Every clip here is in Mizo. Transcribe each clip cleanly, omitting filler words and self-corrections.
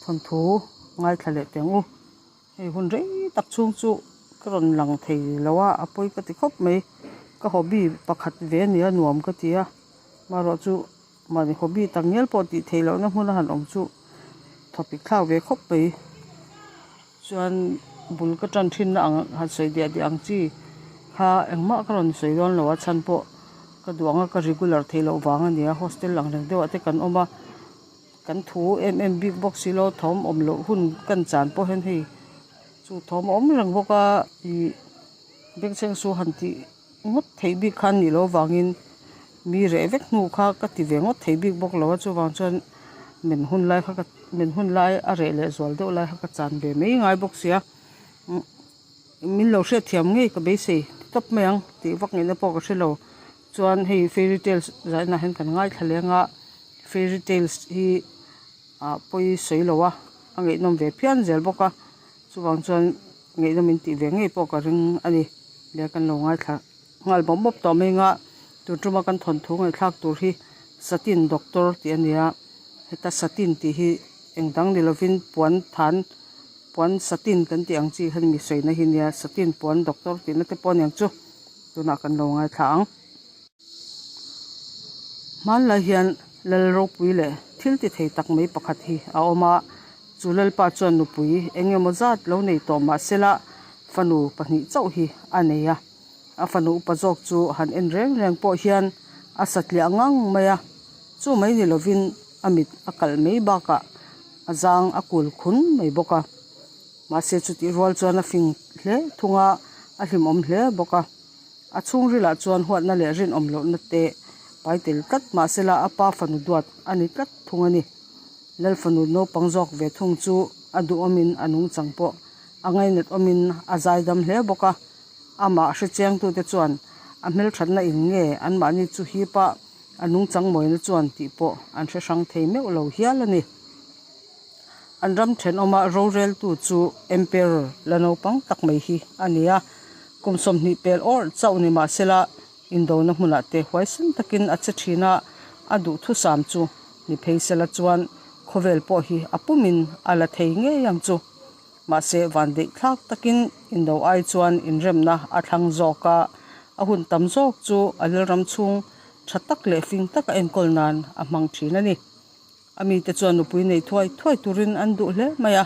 Thawnthu ngaithla leh teh ang u. Hei hun rei tak chhung chu ka rawn lang thei lo a, a pawi ka ti khawp mai. Ka hobby pakhat ve a nia nuam ka ti a, marawh chu mahni hobby tak ngial pawh tih theih lohna hmun a han awm chu thawpik thlak ve khawp mai. Chuan bul ka tan thin na ang han sawi diah diah ang chi kha engmah ka rawn sawi dawn lo a chhan pawh ka duh ang a ka regular theih loh vang a nia hostel ang reng deuh ah te kan awm a kan thu em em bik bawk si lo thawm awm loh hun kan chan pawh hian hei chu thawm a awm reng bawk a ih bengchheng su han tih ngawt theih bik kha an nih loh avangin mi reh vek hnu kha ka ti ve ngawt thei bik bawk lo a chuvang chuan men hun lai kha ka men hun lai a reh leh zual deuh lai kha ka chan ve mai ngai bawk sia min lo hriatthiam ngei ka beisei tawp mai ang tih vak ngaihna pawh ka hre lo chuan hei fairy tales zainah hian kan ngaithla leng a fairy tales hi ah pawi sawi lo a a ngaihnawm ve phian zel bawk a chuvang chuan ngaihnawm in tih ve ngei pawh ka ring a ni leh kan lo ngaithla nghal bawp bawp tawh mai anga tun tuma kan thawnthu ngaihthlak tur hi satin doctor tih a ni a heta satin tih hi eng dang ni lovin puan than puan satin kan tih ang chi kha mi sawina hi nia satin puan doctor tihna te pawh a niang chu tunah kan lo ngaithla ang. Hmanlai hian lal ropui leh thil ti thei tak mai pakhat hi a awm a, chu lalpa chuan nupui eng emaw zat lo nei tawh mah sela fanu pahnih chauh hi a nei a. A fanu upa zawk chu han en reng reng pawh hian a satliah ngang mai a, chu mai ni lovin a mit a kalh mai bakah a zang a kul khun mai bawk a. Mahse chutih rual chuan a fing hle thung a, a hlimawm hle bawk a. A chhungrilah chuan huatna leh rinawm lohna te pai tel tlat mahsela a pa fanu duat a ni tlat thung a ni. Lal fanu naupang zawk ve thung chu a duhawmin a nungchang pawh a ngainat awmin a zaidam hle bawk a. Amah hrechiangtute chuan a hmelthatna in nge anmahni chu hip a, a nungchang mawina chuan tih pawh an hre hrang thei meuh lo hial a ni. An ram thenawma roreltu chu Emperor la naupang tak mai hi a ni a, kum 20 pel awrh chauh ni mah sela indona hmunah te huaisen takin a che thin a, a duhthusam chu ni phei sela chuan khawvel pawh hi a pumin a la thei ngei ang chu. Mahse vandeih thlak takin indo ai chuan inremna a thlang zawk a, a hun tam zawk chu a lalram chhung tha tak leh fing taka enkawl nan a hmang thin a ni. A mite chuan nupui nei thuai thuai turin an duh hle mai a,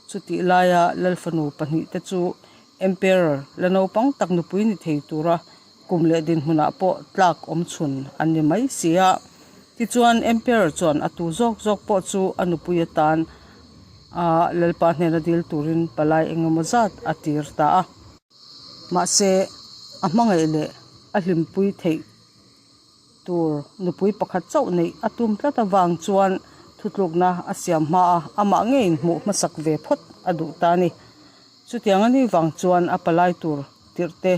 chutih laia Lalfanu pahnihte chu Emperor la naupang tak nupui ni thei tura kum leh dinhmunah pawh tlak awm chhun an ni mai si a. Tichuan Emperor chuan a tu zawk zawk pawh chu a nupui atan a Lalpa hnena dil turin palai engemaw zat a tir ta a. Mahse, a hmangaih leh a hlimpui theih tur nupui pakhat chauh neih a tum tlat avang chuan thutlukna a siam hma a, amah ngeiin hmuh hmasak ve phawt a duh ta a ni. Chutiang a ni vang chuan a palai tur tirh te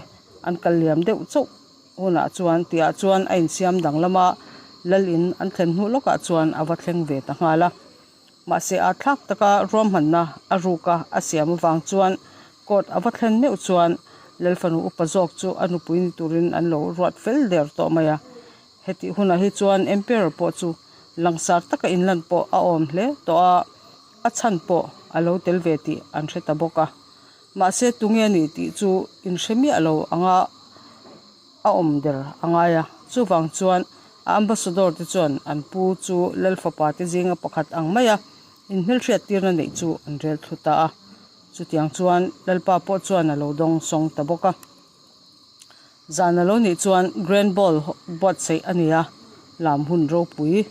an kal liam deuh chauh hunah chuan tihah chuan a insiam danglam a, lal in an thlen hnu lawkah chuan a va thleng ve ta nghal a. Mahse a thlak taka ruahmanna a ruka a siam avang chuan court a va thlen meuh chuan Lalfanu upa zawk chu a nupui ni turin an lo ruat fel der tawh mai a. Hetih hunah hi chuan Emperor pawh chu langsar taka inlan pawh a awm hle tawh a, a chhan pawh a lo tel ve tih an hre ta bawk a. Mahse tunge ni tih chu inhre miah lo anga a awm der a ngai a, chuvang chuan a ambassador te chuan an pu chu lal fapa te zinga pakhat ang maia inhmelhriat tirna neih chu an rel thlu ta a, chutiang chuan lalpa pawh chuan a lo dawng sawng ta bawk a. Zan a lo nih chuan Grand Ball buatsaih a ni a, lam hun ropui.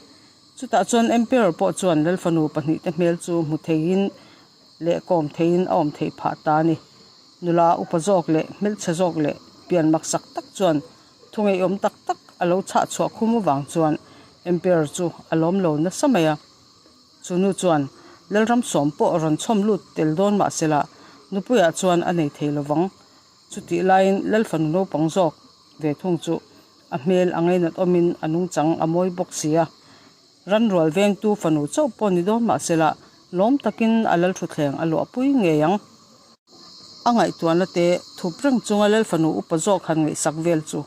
Chutah chuan Emperor pawh chuan lal fanu pahnihte hmel chu hmu theiin leh kawm theiin a awm theih phah ta a ni. Nula upa zawk leh hmelchhe zawk leh pian maksak tak chuan thungeiawm tak tak a lo chhah chhuah khum avang chuan Emperor chu a lawm lo nasa mai a. Chu nu chuan Lalram sawm pawh rawn chhawm lut tel dawn mah sela nupuiah chuan a nei thei lovang. Chutih laiin Lalfanu naupang zawk ve thung chu a hmel a ngainat awmin a nungchang a mawi bawk si a. Ranrual vengtu fanu chauh pawh ni dawn mah sela, lawm takin a lalthuthleng a luahpui ngei ang. A ngaihtuahna te thup reng chunga lalfanu upa zawk han ngaihsak vel chu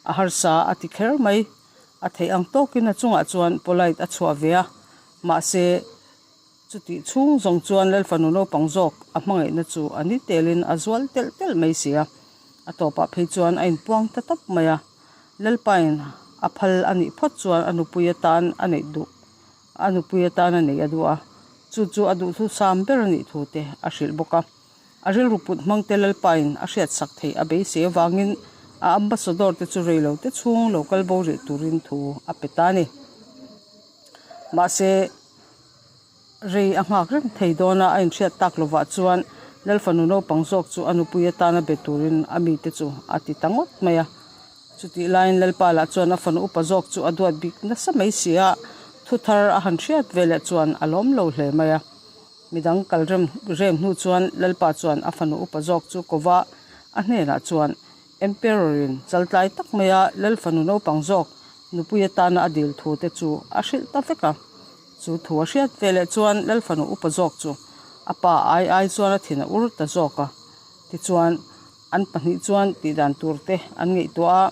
a harsa a ti kher mai. A theih ang tawkin a chungah chuan polite a chhuah ve a, mahse. Chutih chhung zawng chuan Lalfanu naupang zawk a hmangaihna chu a ni telin a zual telh telh mai si a. A tawpah phei chuan a inpuang ta tawp mai a. Lalpain a phal a nih phawt chuan a nupui atan a neih duh a nupui atan a neih a duh a, chu chu a duhthusam ber a nih thu te a hrilh bawk a. A rilru put hmangte Lalpain a hriatsak theih a beisei avangin a ambassador te chu reilo te chhung lo kal bo rih turin thu a pe ta a ni. Mahse, rei a nghak reng thei dawn a, a inhriat tak lovah chuan Lalfanu naupang zawk chu a nupui atana be turin a mite chu a ti ta ngawt mai a. Chutih laiin Lalpa lah chuan a fanu upa zawk chu a duat bik nasa mai si a, thu thar a han hriat veleh chuan a lawm lo hle mai a. Midang kal rem rem hnu chuan Lalpa chuan a fanu upa zawk chu kova a hnenah chuan Emperor-in chaltlai tak maia Lal fanu naupang zawk nupui atana a dil thu te chu a hrilh ta vek a. Chu thu a hriat ve leh chuan Lal fanu upa zawk chu a pa ai ai chuan a thin a ur ta zawk a. Tichuan, an pahnih chuan tihdan tur te an ngaihtuah a,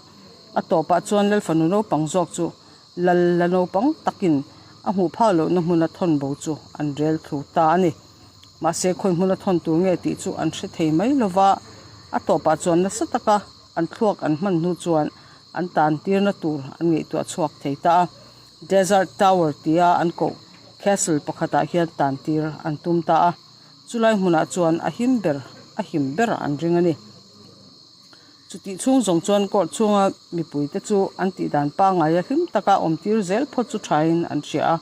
a tawpah chuan Lal fanu naupang zawk chu Lal la naupang takin a hmuh phak lohna hmuna thawn bo chu an rel thlu ta a ni. Mahse, khawi hmuna thawn tur nge tih chu an hre thei mai lo va, a tawpah chuan nasa taka an thluak an hman hnu chuan an tan tirna tur an ngaihtuah chhuak thei ta a. Desert Tower tia an koh castle pakhatah hian tan tir an tum ta a, chulai hmunah chuan a him ber a him ber an ring a ni. Chutih chhung zawng chuan court chhunga mipuite chu an tihdan pangngaia hlim taka awm tir zel phawt chu thain an hria a.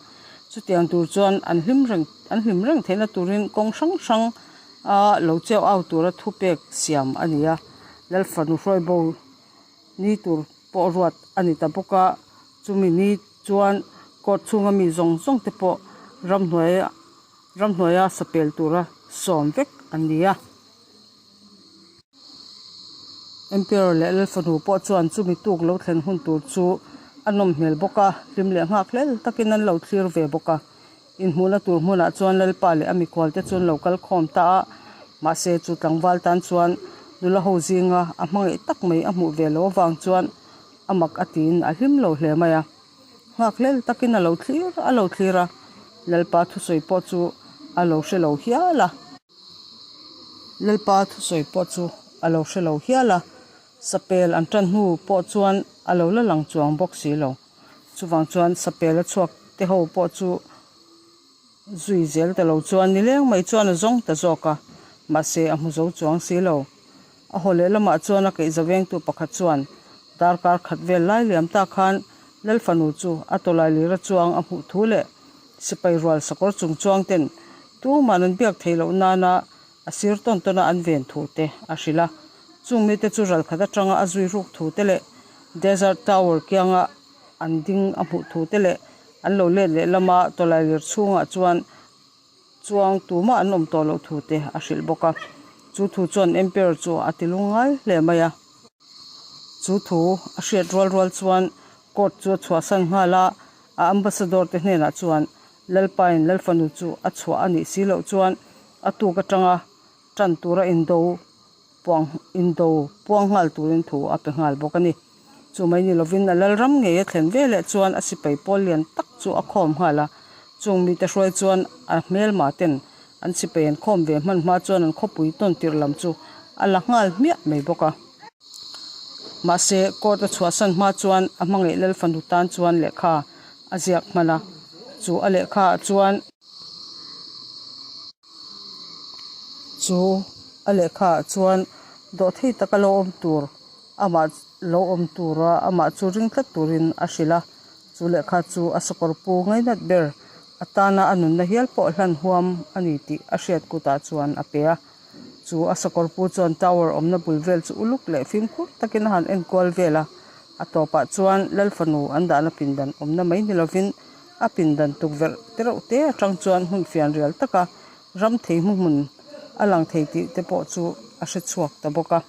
Chutiang tur chuan an hlim reng an hlim reng theihna turin kawng hrang hrang a lo cheu au tura thupek siam a ni a. Lalfanu hruaibo ni tur pawh ruat a ni ta bawk a, chumi ni chuan court chhunga mi zawng zawng te pawh ramhnuai ramhnuaia sapel tura sawm vek an ni a. Emperor leh Lalfanu pawh chuan chumi tuk lo thlen hun tur chu a nawm hmel bawk a, hlim leh nghak hlel takin an lo thlir ve bawk a. Inhmuhna tur hmunah chuan Lalpa leh a mikhual te chu an lo kal khawm ta a, mahse chu tlangval tan chuan nula ho zinga a hmangaih tak mai a hmuh ve loh avang chuan a mak a tiin a hlim lo hle mai a. Nghak hlel takin a lo thlir a lo thlir a, Lalpa thusawi pawh chu a lo hre lo hial a. Lalpa thusawi pawh chu a lo hre lo hial a, sapel an tan hnu pawh chuan a lo la lang chuang bawk si lo. Chuvang chuan sapel a chhuak te ho pawh chu zui zel ta lo chuan nileng mai chuan a zawng ta zawk a, mahse a hmu zo chuang si lo. A haw leh lamah chuan a keih zavengtu pakhat chuan darkar khat vel lai liam ta khan Lalfanu chu a tawlai lira chuang a hmuh thu leh Sipai rual sakawr chung chuang ten tuman an biak theih loh nana a sir tawn tawn a an ven thu te a hrilh a. Chung mite chu ralkhat atanga a zui ruk thu te leh Desert Tower kianga an ding a hmuh thu te leh an lo let leh lama tawlailir chhungah chuan chuang tumah an awm tawh loh thu te a hrilh bawk a. Chu thu chuan Emperor chu a ti lungngai hle mai a. Chu thu a hriat rual rual chuan court chu a chhuahsan nghal a. A ambassador te hnenah chuan Lalpain Lalfanu chu a chhuah a nih si loh chuan a tuk atanga tan tura indo puang indo puang nghal turin thu a pe nghal bawk a ni. Chu mai ni lovin a Lalram ngei a thlen veleh chuan a sipai pawl lian tak chu a khawm nghal a. Chung mite hruai chuan a hmelma ten an sipai an khawm ve hman hma chuan an khawpui tawn tirh lam chu a la nghal hmiah mai bawk a. Mahse, court a chhuahsan hma chuan a hmangaih Lalfanu tan chuan lehkha a ziak hman a, chu a lehkha ah chuan chu a lehkha ah chuan dawhthei taka lo awm tur amah lo awm tura amah chu ring tlat turin a hrilh a, chu lehkha chu a sakawr pu ngainat ber atana a nunna hial pawh hlan huam a ni tih a hriat kutah chuan a pe a. Chu a sakawr pu chuan tower awmna bul vel chu uluk leh fimkhur takin a han enkual vel a, a tawpah chuan Lal fanu an dahna pindan awmna mai ni lovin a pindan tukverh te reuh te atang chuan hmun fian rial taka ram thei hmu hmun a lang thei tih te pawh chu a hre chhuak ta bawk a.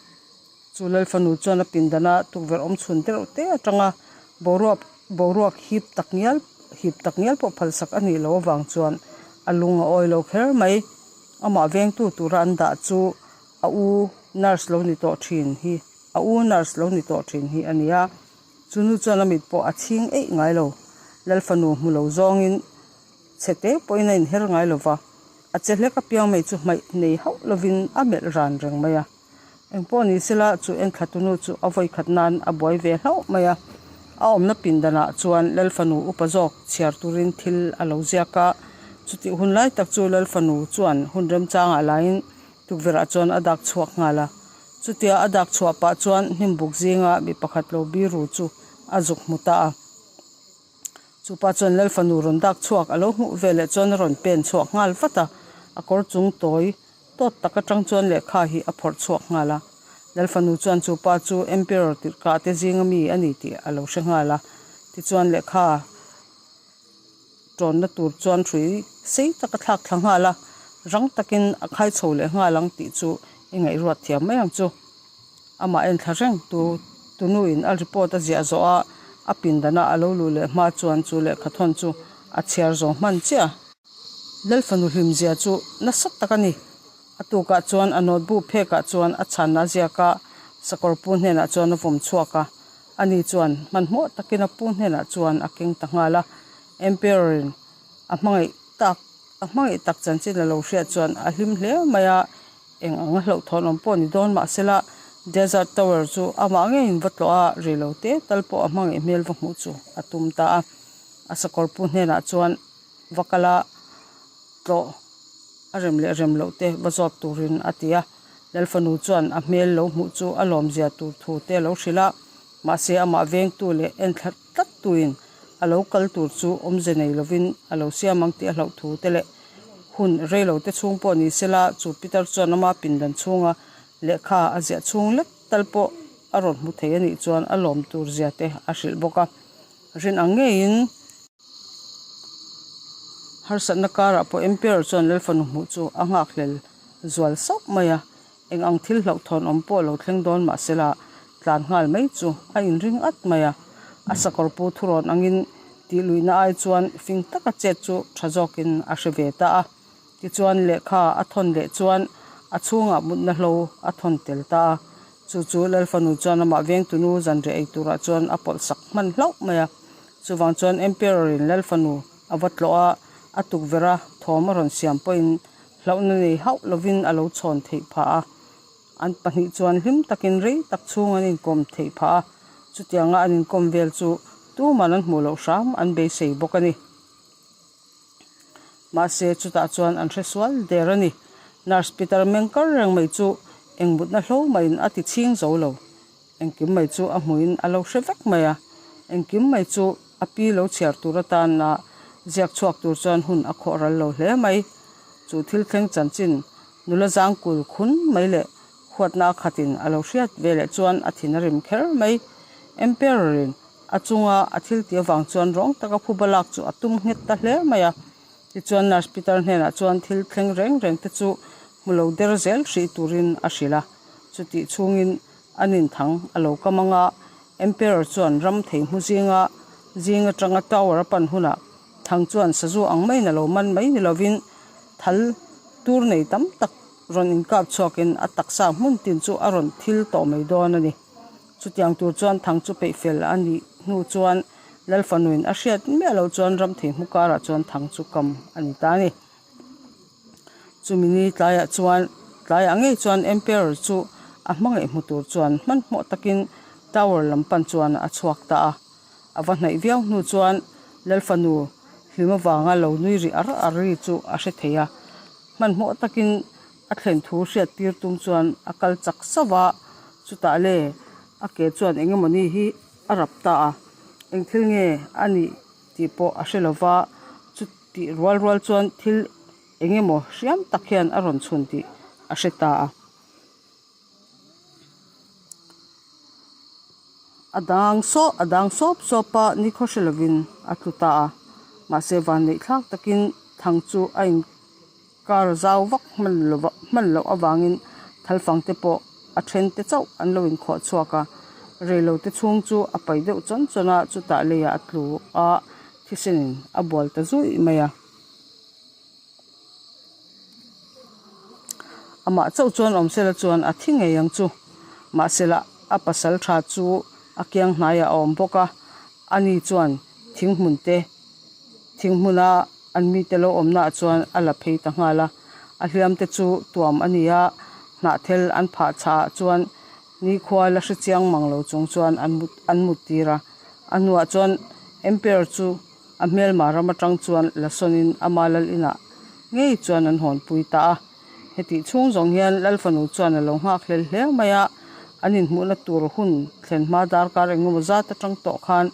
Chu Lal fanu chuan a pindana tukverh awm chhun te reuh te atanga boruak boruak hip tak ngial hip tak ngial pawh phalsak a nih loh avang chuan a lung a awi lo kher mai. Amah vengtu tura an dah chu a u nurse lo ni tawh thin hi a u nurse lo ni tawh thin hi a ni a. Chu nu chuan a mit pawh a chhing eih ngai lo. Lalfanu hmu lo zawngin chhe te pawhin a inher ngai lo va. A che hlek apiang mai chu hmaih nei hauh lovin a melh ran reng mai a. Engpawh ni sela chu enthlatu nu chu a vawi khat nan a buai ve hlauh mai a. A awmna pindanah chuan Lalfanu upa zawk chhiar turin thil a lo ziak a. Chutih hun lai tak chu Lalfanu chuan hun remchangah laiin tukverhah chuan a dak chhuak nghal a. Chutia a dak chhuah pah chuan hnimbuk zinga mi pakhat lo biru chu a zuk hmu ta a. Chupa chuan Lal fanu rawn dak chhuak a lo hmuh veleh chuan a rawn pen chhuak nghal vat a, a kawr chung tawi tawt tak atang chuan lehkha hi a phawrh chhuak nghal a. Lal fanu chuan chupa chu Emperor tirhkah te zinga mi a ni tih a lo hre nghal a, tichuan lehkha tawnna tur chuan hrui sei tak a thlak thla nghal a, rang takin a khai chho leh nghal ang tih chu i ngaihruat thiam mai ang chu. Amah en thla reng tu tunuin a report a ziah zawh a, a pindana a lo luh leh hma chuan chu lehkha thawn chu a chhiar zawh hman chiah a. Lalfanu hlimzia chu nasa tak a ni. A tukah chuan a notebook phekah chuan a chhanna a ziak a, sakawr pu hnenah chuan a vawm chhuak a. Ani chuan hmanhmawh takin a pu hnenah chuan a keng ta nghal a. Emperor-in a hmangaih tak a hmangaih tak chanchin a lo hriat chuan a hlim hle mai a. Eng ang a hlauhthawn awm pawh ni dawn mahsela Desert Tower chu amah ngeiin va tlawh a, rei lo te tal pawh a hmangaih hmel va hmuh chu a tum ta a. A sakawr pu hnenah chuan va kal a, tlawh a rem leh rem loh te va zawt turin a ti a. Lalfanu chuan a hmel lo hmuh chu a lawmzia tur thu te a lo hrilh a, mahse amah vengtu leh enthla tlat tuin a lo kal tur chu awmze nei lovin a lo siam ang tih a hlauh thu te leh hun rei lo te chhung pawh ni sela chu Peter chuan ama pindan chhunga lehkha a ziah chhung lek tal pawh a rawn hmu thei a nih chuan a lawm tur zia te a hrilh bawk a. Rin ang ngeiin harsatna karah pawh Emperor chuan Lalfanu hmuh chu a nghakhlel zual sauh mai a. Eng ang thil hlauhthawn awm pawh lo thleng dawn mah sela tlan nghal mai chu a inring at mai a. A sakawr pu thurawn angin tih luihna ai chuan fing taka chet chu tha zawkin a hre ve ta a. Tichuan lehkha a thawn leh chuan a chhungah mutna hlo a thawn tel ta a. Chu chu Lalfanu chuan amah vengtunu zanriah ei turah chuan a pawlh sak hman hlauh mai a. Chuvang chuan Emperor-in Lalfanu a va tlawh a, a tukverh a thawm a rawn siam pawhin Hlauhna nei hauh lovin a lo chhawn theih phah a, an pahnih chuan hlim takin rei tak chhung an inkawm theih phah a, chutianga an inkawm vel chu tuman an hmuh loh hram an beisei bawk a ni. Mahse, chutah chuan an hre sual der a ni. Nurse Peter meng kar reng mai chu engmutna hlo maiin a ti chhing zo lo. Engkim mai chu a hmuhin a lo hre vek mai a, engkim mai chu a pi lo chhiar tur atana ziak chhuak tur chuan hun a khawh ral lo hle mai. Chu thil thleng chanchin nula zangkul khun mai leh huatna a khatin a lo hriat ve leh chuan a thin a rim kher mai. Emperor-in a chunga a thil tih avang chuan rawng taka phuba lak chu a tum nghet ta hle mai a. Tichuan Nurse Peter hnenah chuan thil thleng reng reng te chu hmu lo der zel hrih turin a hrilh a. Chutih chhungin A ninthang a lo kam anga Emperor chuan ram thei hmu zinga zing atanga tower a pan hunah thang chuan sazu ang maiin a lo man mai ni lovin thal tur nei tam tak rawn inkap chhuakin a taksa hmun tin chu a rawn thil tawh mai dawn a ni. Chutiang tur chuan thang chu peih fel a nih hnu chuan Lalfanuin a hriat miah loh chuan ram thei hmu karah chuan thang chu kam a ni ta a ni. Chumi ni tlaiah chuan tlaiah ngei chuan Emperor chu a hmangaih hmu tur chuan hmanhmawh takin tower lam pan chuan a chhuak ta a. A va hnaih viau hnu chuan Lalfanu hlim avanga lo nui ri ar ar ri chu a hre thei a. Hmanhmawh takin a thlen thu hriat tir tum chuan a kal chak sauh a, chutah le a ke chuan eng emawni hi a rap ta a, eng thil nge a nih tih pawh a hre lova, chutih rual rual chuan thil eng emaw hriam tak hian a rawn chhun tih a hre ta a. A dang sawp a dang sawp sawp a nikhaw hre lovin a tlu ta a, mahse vanneih thlak takin thang chu a in Car zau vak hman lova hman loh avangin thalfang te pawh a then te chauh an lo inkhawh chhuak a, reilo te chhung chu a pai deuh chawn chawn a, chutah leiah a tlu a, thisenin a bual ta zuih mai a. Amah chauh chuan awm sela chuan a thi ngei ang chu, mahsela a pasal tha chu a kiang hnaiah a awm bawk a, ani chuan thinghmun te. Thing hmuna an mite lo awmnaah chuan a la phei ta nghal a. A hliam te chu tuam a ni a, hnahthel an phah chhah ah chuan nikhua la hre chiang mang lo chung chuan an mut an mut tir a. A hnuah chuan Emperor chu a hmelma ram atang chuan la sawn in ama lal inah ngei chuan an hawn pui ta a. Hetih chhung zawng hian lal fanu chuan a lo nghak hlel hle mai a, an inhmuhna tur hun thlen hma darkar engemaw zat atang tawh khan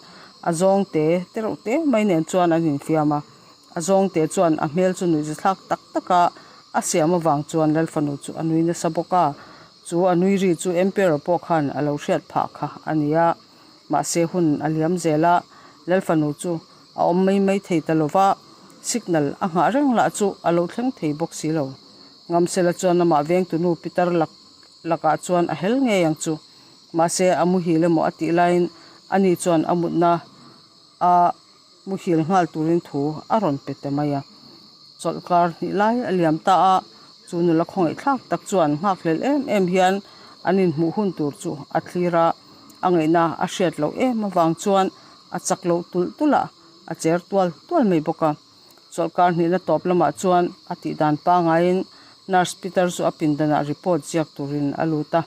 a zawng te te reuh te mai nen chuan an infiam a. A zawngte chuan a hmel chu nuihzathlak tak taka a siam avang chuan Lalfanu chu a nui nasa bawk a, chu a nui ri chu Emperor pawh khan a lo hriat phah kha a ni a. Mahse hun a liam zel a, Lalfanu chu a awm mai mai thei ta lo va, signal a nghah reng lah chu a lo thleng thei bawk si lo. Ngamsela chuan amah vengtunu Pitar lak lakah chuan a hel ngei ang chu. Mahse a muhil emaw a tih laiin ani chuan a mutna a muhil nghal turin thu a rawn pe ta mai a. Chawlhkar hnih lai a liam ta a, chu nula khawngaih thlak tak chuan nghakhlel em em hian an inhmuh hun tur chu a thlir a, a ngaihna a hriat loh em avang chuan a chak loh tulh tulh a, a cher tual tual mai bawk a. Chawlhkar hnihna tawp lamah chuan a tih dan pangaiin nurse Peter chu a pindanah report ziak turin a lut a.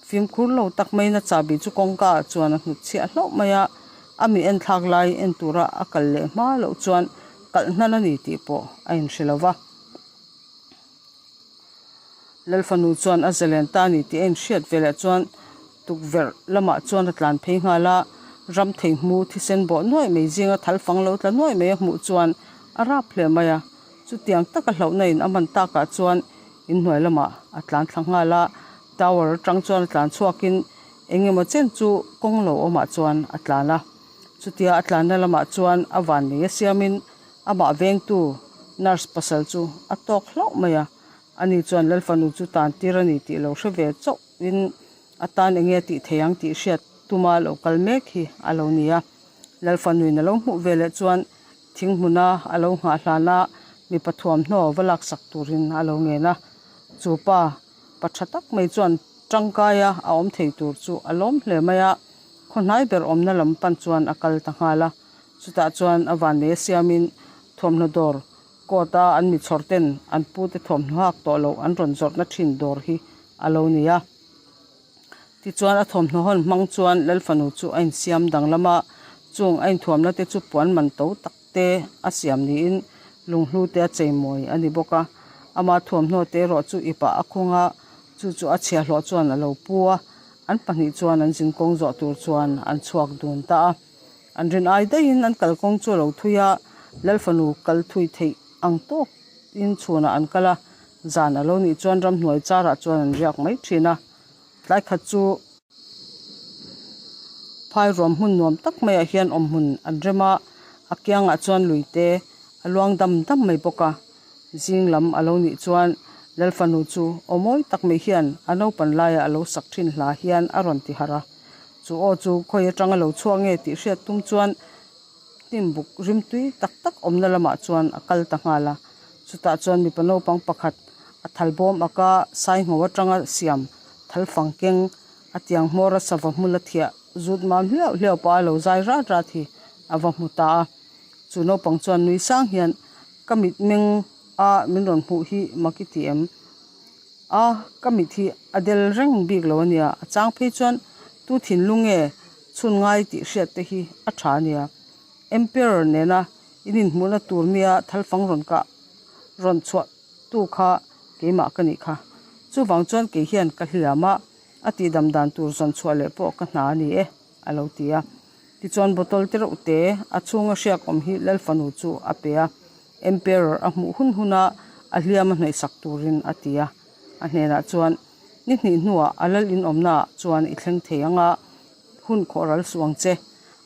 Fimkhur lo tak maiin a chahbi chu kawngka ah chuan a hnut chhiah hlauh mai a, a mi enthlak lai en tura a kal leh hma loh chuan kalh hnan a ni tih pawh a inhre lo va. Lalfanu chuan a zalen ta a ni tih a inhriat veleh chuan tukverh lamah chuan a tlan phei nghal a, ram thei hmu thisen bawh nuaih mai zinga thal fang lo tla nuaih mai a hmuh chuan a rap hle mai a. Chutiang taka hlauhna in a man takah chuan inhnuai lamah a tlan thla nghal a, tower atang chuan a tlan chhuakin eng emaw chen chu kawng lo awmah chuan a tlan a. Chutia a tlanna lamah chuan a van nei a siamin amah vengtu nurse pasal chu a tawk hlauh mai a, ani chuan Lalfanu chu tan tir a ni tih lo hre ve chauhin a tan eng nge tih thei ang tih hriat tuma lo kal mek hi a lo ni a. Lalfanuin a lo hmuh veleh chuan Thing hmuna a lo nghah hlana mipa thuamhnaw va laksak turin a lo ngen a. Chu pa pa tha tak mai chuan tangkaia a awm thei tur chu a lawm hle mai a, khawhnai ber awmna lam pan chuan a kal ta nghal a. Chutah chuan a vannei a siamin thuamhnaw dawr court a an mi chhawr ten an pute thuamhnaw hak tawh loh an rawn zawrhna thin dawr hi a lo ni a. Tichuan a thawmhnaw hawn hmang chuan Lalfanu chu a insiam danglam a, chung a inthuamna te chu puan man to tak te a siam niin lunghlu te a cheimawi a ni bawk a. Ama thuamhnaw te erawh chu ipah a khung a, chu chu a chhiahhlawh chuan a lo pu a, an pahnih chuan an zinkawng zawh tur chuan an chhuak dun ta a. An rin ai daihin an kalkawng chu a lo thui a, Lalfanu kal thui theih ang tawk in chhunah an kal a, zan a lo nih chuan ramhnuai charah chuan an riak mai thin a. Tlai khat chu phai ruam hmun nuam tak maiah hian awm hmun an rem a, a kiangah chuan lui te a luang dam dam mai bawk a. Zing lam a lo nih chuan Lalfanu chu aw mawi tak mai hian a naupan laia a lo sak thin hla hian a rawn ti harh a. Chu aw chu khawi atanga lo chhuak nge tih hriat tum chuan hnim buk rimtui tak tak awmna lamah chuan a kal ta nghal a. Chutah chuan mipa naupang pakhat a thal bawm aka saingho atanga siam thal fang keng a tiang hmawra sava hmula thiah zut mam hliau hliau pah a lo zai rat rat hi a va hmu ta a. Chu naupang chuan nui sang hian ka mitmeng a min rawn hmuh hi mak i ti em? A, ka mit hi a del reng bik lo a nia, a chang phei chuan tu thinlung nge chhun ngai tih hriat te hi a tha a nia. Emperor nena in inhmuhna tur nia thalfang rawn kah rawn chhuah tu kha keimah ka nih kha. Chuvang chuan kei hian ka hliam a, a tihdam dan tur zawn chhuah leh pawh ka hna a ni e, a lo ti a. Tichuan bottle te reuh te a chhunga hriak awm hi Lalfanu chu a pe a. Emperor a hmuh hun huna a hliam a hnawihsak turin a ti a. A hnenah chuan, Ni hnih hnuah a lal inawmnaah chuan i thleng thei ang a, hun khawh ral suh ang che.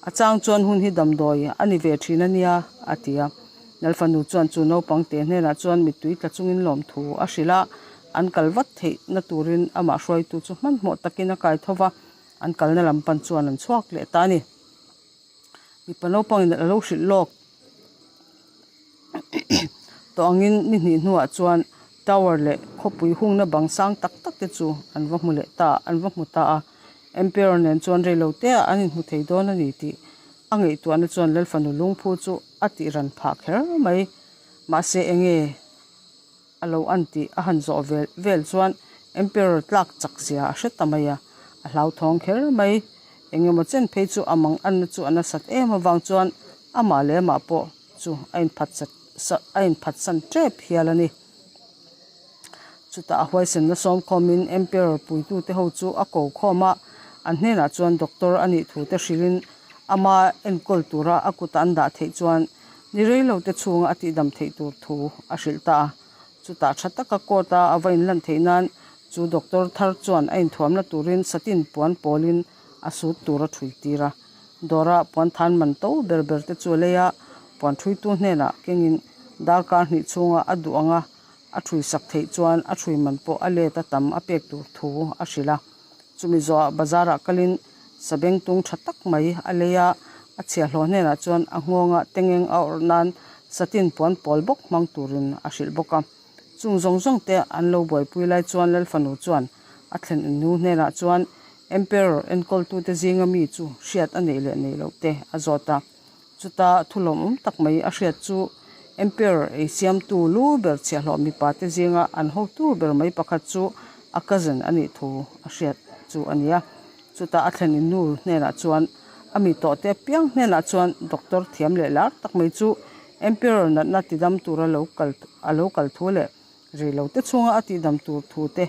A chang chuan hun hi damdawi a ni ve thin a nia, a ti a. Lalfanu chuan chu naupang te hnenah chuan mittui tla chungin lawmthu a hrilh a, an kal vat theihna turin amah hruaitu chu hmanhmawh takin a kai tho va, an kalna lam pan chuan an chhuak leh ta a ni. Mipa naupangin a lo hrilh lawk tawh angin ni hnih hnuah chuan tower leh khawpui hungna bang sang tak tak te chu an va hmu leh ta an va hmu ta a. Emperor nen chuan rei lo te ah an inhmu thei dawn a ni tih a ngaihtuahna chuan Lalfanu lungphu chu a tih ran phah kher mai. Mahse enge? a lo an tih a han zawh vel vel chuan Emperor tlak chak zia a hre ta mai a, a hlauthawng kher mai. Engemaw chen phei chu a mang anna chu a nasat em avang chuan amah leh amah pawh chu a inphatsa a inphatsan tep hial a ni. Chutah a huaisenna sawmkhawmin Emperor puitute ho chu a ko khawm a, an hnenah chuan doctor a nih thu te hrilhin ama enkawl tura a kuta an dah theih chuan ni reilo te chhunga a tihdam theih tur thu a hrilh ta a. Chutah tha taka court a a va inlan theih nan chu doctor thar chuan a inthuamna turin satin puan pawlin a sut tur a thui tir a. Dawra puan than man to ber ber te chu a lei a, puan thuitu hnenah kengin darkar hnih chhunga a duh anga a thui sak theih chuan a thui man pawh a let a tam a pek tur thu a hrilh a. Chumi zawhah bazar ah kalin sabengtung tha tak mai a lei a, a chhiahhlawh hnenah chuan a nghawngah tengeng a awrh nan satin puan pawl bawk hmang turin a hrilh bawk a. Chung zawng zawng te an lo buaipui lai chuan Lalfanu chuan a thlen nu hnenah chuan Emperor enkawltute zinga mi chu hriat a neih leh neih loh te a zawt a. Chuta thu lawmawm tak mai a hriat chu Emperor ei siamtu lu ber chhiahhlawh mipa te zinga an hotu ber mai pakhat chu a cousin a nih thu a hriat chu a ni a. Chutah a thlen in nu hnenah chuan a mi tawh te apiang hnenah chuan doctor thiam leh lar tak mai chu Emperor natna tidam tura lo kal a lo kal thu leh rei lo te chhunga a tihdam tur thu te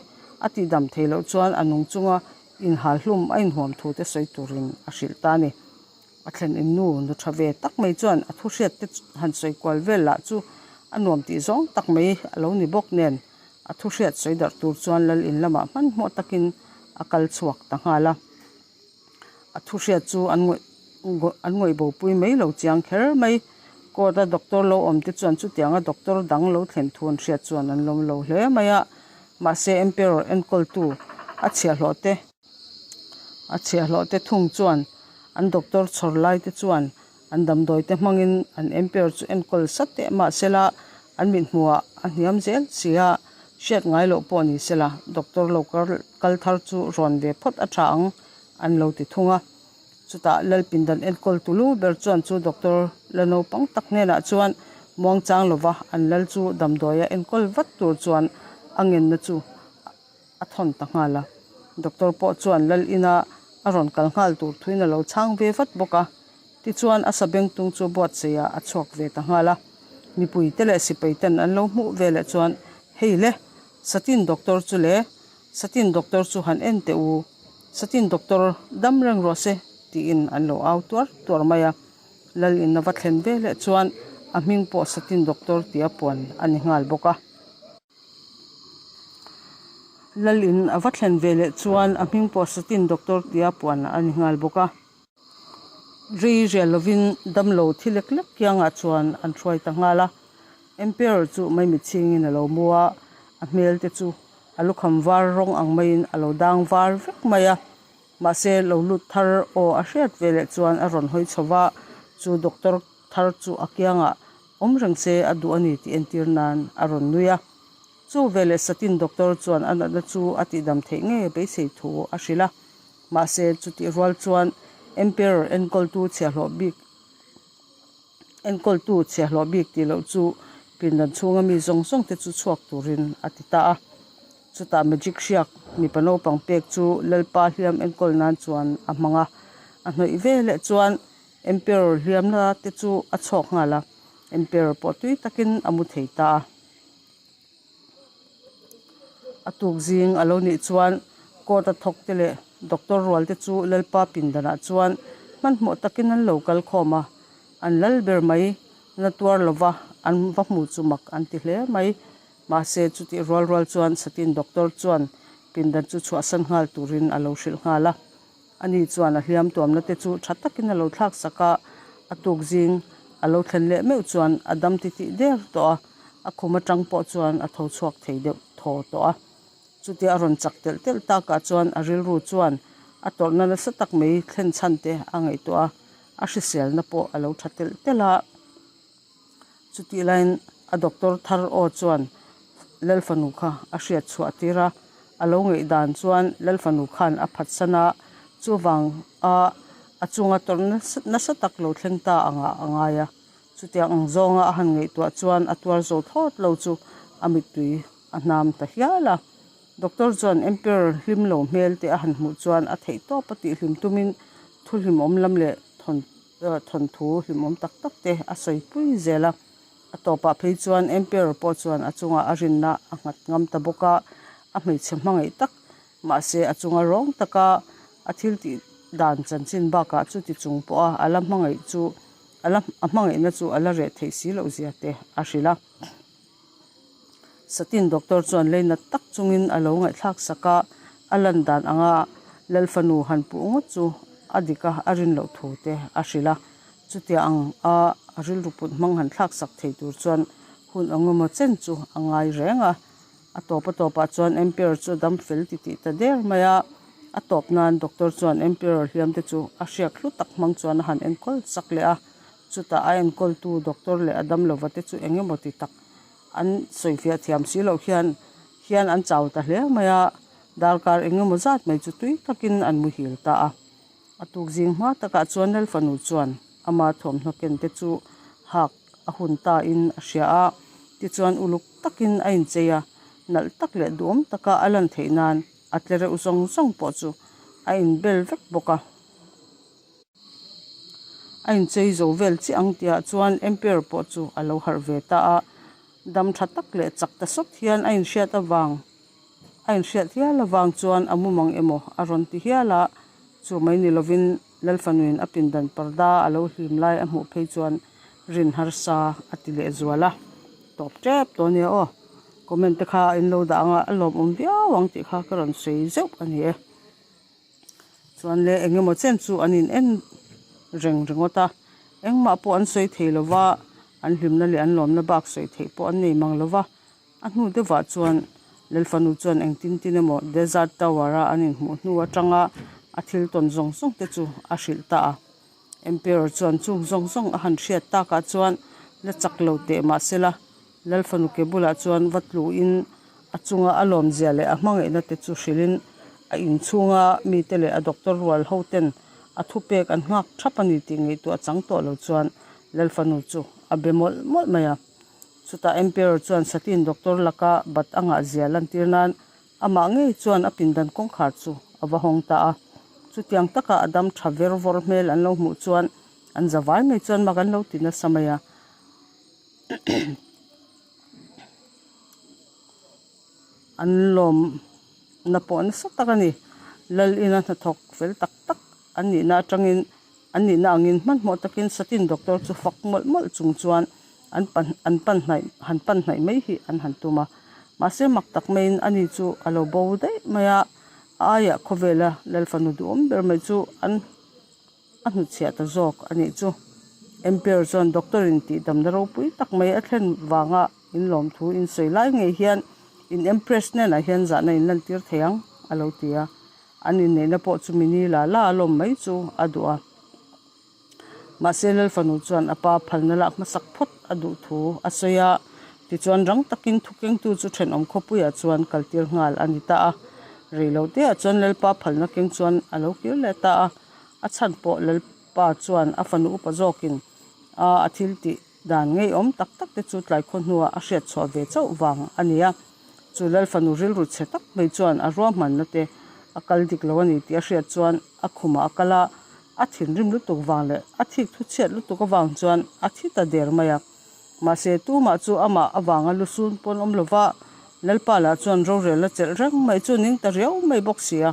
a tihdam thei loh chuan a nung chunga inhal hlum a inhuam thu te sawi turin a hrilh ta a ni. A thlen in nu nu tha ve tak mai chuan a thu hriat te han sawi kual vel lah chu a nuam tih zawng tak mai a lo ni bawk nen a thu hriat sawi darh tur chuan lal in lamah hmanhmawh takin a kal chhuak ta nghal a. A thu hriat chu an ngawih an ngawih bo pui mai lo chiang kher mai. Court a doctor lo awm te chuan chutianga doctor dang lo thlen thu an hriat chuan an lawm lo hle mai a. Mahse Emperor enkawltu a chhiahhlawh te A chhiahhlawh te thung chuan an doctor chhawr lai te chuan an damdawi te hmangin an emperor chu enkawl sat teh mahsela an mithmuhah a hniam zel si a, hriat ngai loh pawh ni sela doctor lo kal thar chu rawn ve phawt a tha ang an lo ti thung a. Chutah Lalpindan enkawl tulu ber chuan chu doctor la naupang tak hnenah chuan muangchang lova an lal chu damdawia enkawl vat tur chuan a ngenna chu a thawn ta nghal a. Doctor pawh chuan lal ina a rawn kal nghal tur thuin a lo chhang ve vat bawk a. Tichuan a sabengtung chu buatsaihah a chhuak ve ta nghal a. Mipui te leh sipai ten an lo hmuh ve leh chuan, Hei le, Satin doctor chu le, Satin doctor chu han en teh u, Satin doctor dam reng rawh se, tiin an lo au tuar tuar mai a. Lal in a va thlen ve leh chuan a hming pawh Satin doctor tia puan a ni nghal bawk a. Lalin a va thlen ve leh chuan a hming pawh Satin Doctor tia puan a ni nghal bawk a. Rei rial lovin damlo thi lek lek kiangah chuan an hruai ta nghal a. Emperor chu maimit chhingin a lo mu a, a hmel te chu a lukham var rawng ang maiin a lo dang var vek mai a. Mahse lo lut thar aw a hriat ve leh chuan a rawn hawi chho va, chu doctor thar chu a kiangah Awm reng che a duh a ni tih entir nan a rawn nui a. Chu veleh Satin doctor chuan a natna chu a tihdam theih ngei a beisei thu a hrilh a. Mahse, chutih rual chuan Emperor enkawltu chhiahhlawh bik enkawltu chhiahhlawh bik tih loh chu pindan chhunga mi zawng zawng te chu chhuak turin a ti ta a. Chutah magic hriak mipa naupang pek chu Lalpa hliam enkawl nan chuan a hmang a. A hnawih veleh chuan Emperor hliamna te chu a chhuak nghal a, Emperor pawh tui takin a mu thei ta a. A tuk zing a lo nih chuan court a thawk te leh doctor rual te chu Lalpa pindanah chuan hmanhmawh takin an lo kal khawm a, an lal ber mai na tuar lova an va hmu chu mak an ti hle mai. Mahse chutih rual rual chuan Satin doctor chuan pindan chu chhuahsan nghal turin a lo hrilh nghal a. Ani chuan a hliam tuamna te chu tha takin a lo thlak sak a, a tuk zing a lo thlen leh meuh chuan a dam titih der tawh a, a khum atang pawh chuan a tho chhuak thei deuh thaw tawh a. Chutia a rawn chak telh telh takah chuan a rilru chuan a tawrhna nasa tak mai thlen chhan te a ngaihtuah a, a hriselna pawh a lo tha telh telh a. Chutih laiin a doctor thar aw chuan Lalfanu kha a hriat chhuah tir a, a lo ngaih dan chuan Lalfanu khan a phatsan a, chuvang a a chunga tawrh nasa tak lo thleng ta angah a ngai a. Chutiang ang zawnga a han ngaihtuah chuan a tuar zo thlawt lo chu a mittui a hnam ta hial a. Doctor chuan Emperor hlim lo hmel te a han hmuh chuan a theih tawp a tih hlim tumin thu hlimawm lam leh thawn thawnthu hlimawm tak tak te a sawi pui zel a. A tawpah phei chuan Emperor pawh chuan a chungah a rinna a nghat ngam ta bawk a, a hmeichhe hmangaih tak mahse a chunga rawng taka a thil tih dan chanchin bakah chuti chung pawha a la hmangaih chu a la a hmangaihna chu a la reh theih si loh zia te a hrilh a. Satin doctor chuan leinat tak chungin a lo ngaihthlak sak a, a lan dan anga Lalfanu han puh ngawt chu a dik a, a rin loh thu te a hrilh a. Chutia ang a a rilru put hmang han thlak sak thei tur chuan hun engemaw chen chu a ngai reng a. A tawp a tawpah chuan Emperor chu a dam fel titih ta der mai a, a tawp nan doctor chuan Emperor hliam te chu a hriak hlu tak hmang chuan a han enkawl chak leh a, chutah a enkawltu doctor leh a dam lova te chu eng emaw ti tak an sawifiah thiam si loh hian hian an chau ta hle mai a, darkar eng emaw zat mai chu tui takin an muhil ta a. A tuk zing hma takah chuan Lalfanu chuan ama thawmhnaw ken te chu hak a hun ta in a hria a, tichuan uluk takin a inchei a, nalh tak leh duhawm taka a lan theih nan a tle reuh zawng zawng pawh chu a inbel vek bawk a. A inchei zo vel chiah ang tihah chuan Emperor pawh chu a lo harh ve ta a, dam tha tak leh chak ta sawt hian a inhriat avang A inhriat hial avang chuan a mumang emaw a rawn ti hial a, chu mai ni lovin Lalfanuin a pindan parda a lo hlim lai a hmuh phei chuan rin harsa a ti leh zual a. Tawp tep tawh ania aw, comment te kha in lo dah anga a lawmawm viau ang tih kha ka rawn sawi zeuh a ni e. Chuan le eng emaw chen chu an in en reng ringawt a, engmah pawh an sawi thei lova, an hlimna leh an lawmna bak sawi theih pawh an nei mang lova. A hnu deuhah chuan Lalfanu chuan engtin tin emaw Desert Tower a an inhmuh hnu atanga a thil tawn zawng zawng te chu a hrilh ta a. Emperor chuan chung zawng zawng a han hriat takah chuan la chak lo teh mahsela Lalfanu ke bulah chuan va tluin a chunga a lawmzia leh a hmangaihna te chu hrilhin a inchhunga mite leh a doctor rual ho ten a thupek an nghak thap a ni tih ngaihtuah chang tawh lo chuan Lalfanu chu a be mawlh mawlh mai a. Chutah Emperor chuan Satin doctor laka bat a ngah zia lantir nan amah ngei chuan a pindan kawngkhar chu a va hawng ta a. Chutiang taka a dam tha ver vawr hmel an lo hmuh chuan an za vai mai chuan mak an lo ti nasa mai a. An lawmna pawh nasa tak a ni. Lal ina hnathawk fel tak tak an nihna atangin An nihna angin hmanhmawh takin Satin doctor chu fak mawlh mawlh chung chuan an pan an pan hnaih han pan hnaih mai hi an han tum a. Mahse mak tak maiin ani chu a lo bo daih mai a, a aiah khawvela Lalfanu duhawm ber mai chu an a hnutchhiah ta zawk a nih chu. Emperor chuan doctor in tihdamna ropui tak mai a thlen vanga in lawmthu in sawi lai ngei hian in empress hnenah hian zahna in lantir thei ang a lo ti a. An inneihna pawh chu mini la la a lawm mai chu a duh a. Mahse Lalfanu chuan a pa phalna lak hmasak phawt a duh thu a sawi a, tichuan rang takin thukengtu chu thenawm khawpuiah chuan kaltir nghal a ni ta a. Reiloteah chuan Lalpa phalna keng chuan a lo kir leh ta a, a chhan pawh Lalpa chuan a fanu upa zawkin a a thil tih dan ngeiawm tak tak te chu tlai khaw hnuah a hriat chhuah ve chauh vang a ni a. Chu Lalfanu rilru chhe tak mai chuan a ruahmanna te a kal dik lo a ni tih a hriat chuan a khumah a kal a, a thinrim lutuk vang leh a thik thu chhiat lutuk avang chuan a thi ta der mai a. Mahse tumah chu amah avanga lu sun pawn awm lova Lalpa lah chuan rorel a chelh reng mai chu ning ta riau mai bawk si a,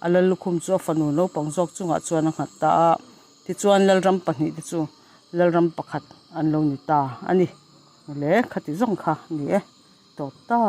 a Lallukhum chu a fanu naupang zawk chungah chuan a nghat ta a, tichuan Lalram pahnihte chu Lalram pakhat an lo ni ta a ni. Le khati zawng kha ni e. Tawp ta.